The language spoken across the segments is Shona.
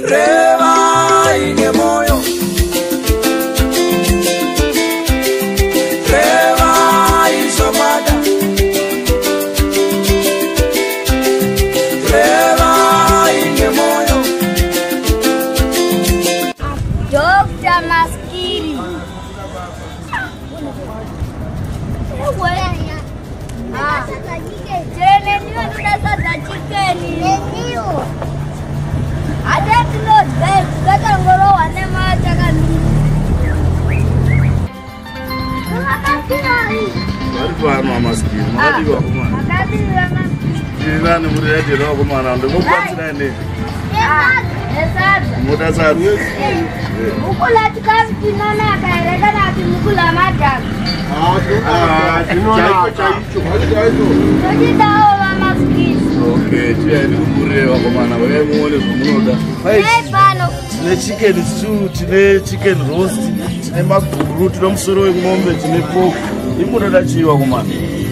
Revai nemoyo, revai zvamada, revai nemoyo. Dr. Maskiri. Tene ndiyo ndoda sadza chicken. Ate tinodya takangorohwa nemachakamiri. Vari pano aMaskiri, makadii vakomana? Makadii vaMaskiri? Tiri nani, muri yadhera vakomana, ndinokubatsirai nei? Nesadza. Munoda sadza? Mukula chikafu chinonaka here kana kuti mukula madhaka? Chaicho chaicho. Tochidawo vaMaskiri. Okay, chiyai ndikuburire vakomana, uyai muone zvamunoda. Nei pano? Tine chicken stew, tine chicken roast, tine maguru, tine musoro wemombe, tine pork. Imunoda chii vakomana?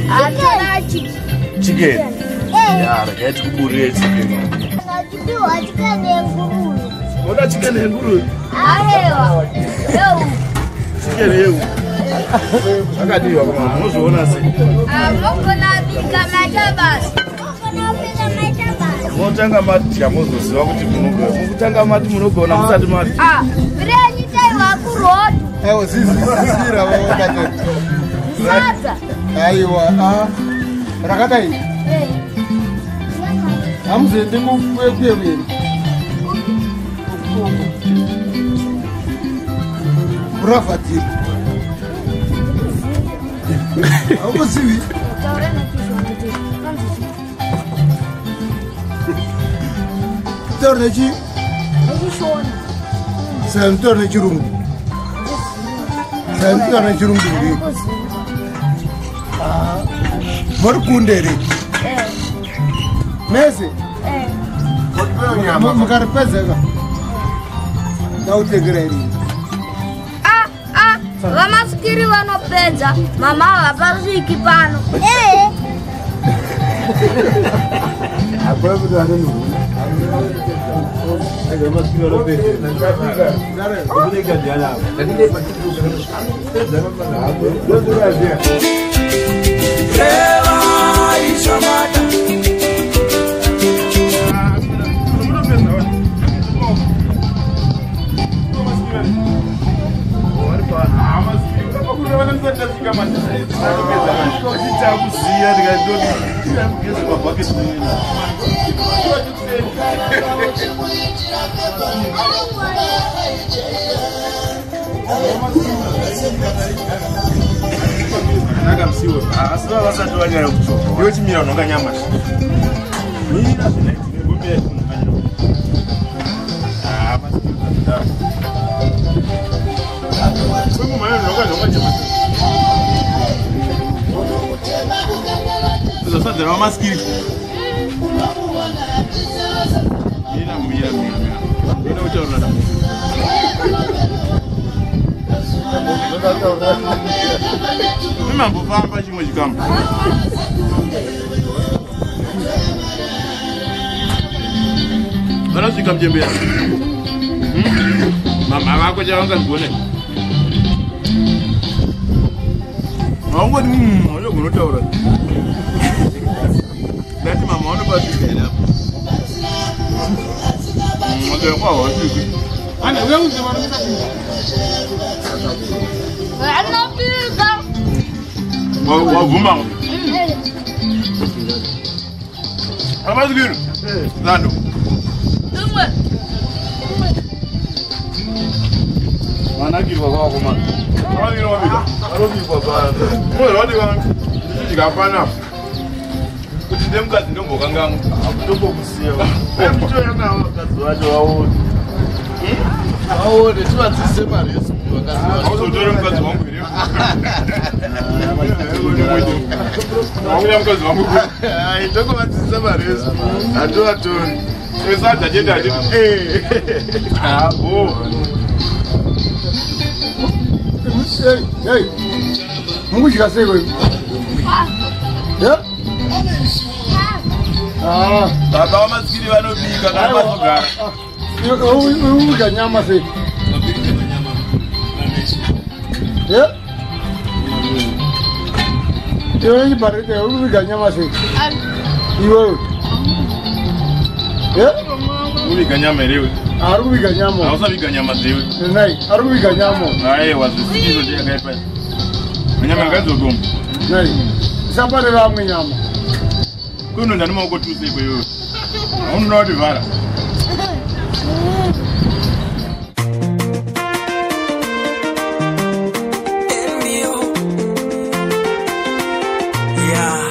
Hatoda chicken. Chicken? Ya, regai tikuburire chicken. Tipiwa chicken yenguruve. Munoda chicken yenguruve? Aiwa. Eu. Chicken yehu. Zvakadii vakomana, munozviona sei? Mugona bika maita basa. Mugona bika maita basa. Munotanga madya mozoziva kuti munogona. Mukutanga mati munogona musati madya. Ah, birenyi taiwa kuroad. Aiwa, zizira vakatoti. Sadza. Aiwa, a rakadai. Hamuzoende kukwekwe kuravhatiri, haukuzivi? Tauri nechi saka mutauri nechirungu, saka mutauri nechirungu here? Muri kunde here mese? Mukaripedzeka ndautengera irini. Ah, ah, vaMasikiri vanopedza, mama havasviki pano. Revai zvamada. Chitakuziya ndikatoti mugeze mabhaketi. Asi vava vasati vanyanya kutsvoka. Iwe chimira unonga nyama. Mira zvinaiti negombe unonga nyama. Ah, masikiri zvakadaro. Kwemumhayo unonga nhonga nyama. Sadza ravaMasikiri. Mira, mira, mira, mira. Ndoda kutaurira namo. Mimambofamba chimwe chikamu. Vanosvika muchembera. Mama vako chavangazigone. Haungoti haunogona kutaura. Ndati mama vanopasvika here apa? Okay, hawasviki. Ane uya unze vanomisa. Vanopika. Wabvuma. AmaSikiri. Zando. Imwe. Vanakirwa kwavakomana. AmaSikiri wabika. Vanobikwa pano. Unoziva kuti ndichidya panapa. Kuti ndemukadzi ndombokangamwa. Ndombokusiya. Kutoya navo vakadzi vacho vaone. Vaone tivadzidzise marecipe vakadzi vacho. Hauzotori mukadzi wangu here? Wauya mukadzi wangu. Ai, tokuvadzidzisa marecipe. Hativatori. Sadza chete hatiti. Abo. Hey, hey. Mukudya sei wewe? Yeah? Ah, Baba vamasikiri vanobika kana vazogara. Uri nyama sei? Yeah? Iwe chibarete uri kuviga nyama sei? Iwewe. Yeah? Kuviga nyama here iwe? Ari kuviga nyama. Hausaviga nyama dzewe. Nai, ari kuviga nyama. Aiwa, zvisizvo ndiyakaipa. Nyama yakadzokoma. Nai. Isapane vamwe nyama. Kunoenda nemaoko tuse ikweyo. Haunoda kuti vhara. Yeah.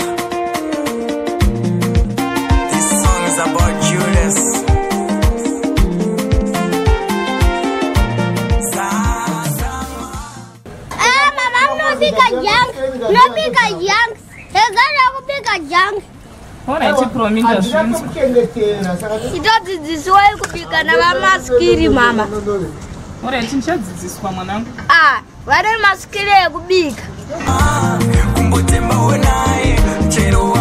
This song is about Judas. Ah, mama munobika junk. Munobika junk. Regara kubika junk. Alright, Prominda zvinzwa. Itodzidzisiwai kubika navamasikiri mama. Alright, ndichadzidziswa mwanangu. Ah, vane masikiri ekubika. Kumbotemba unaye chero.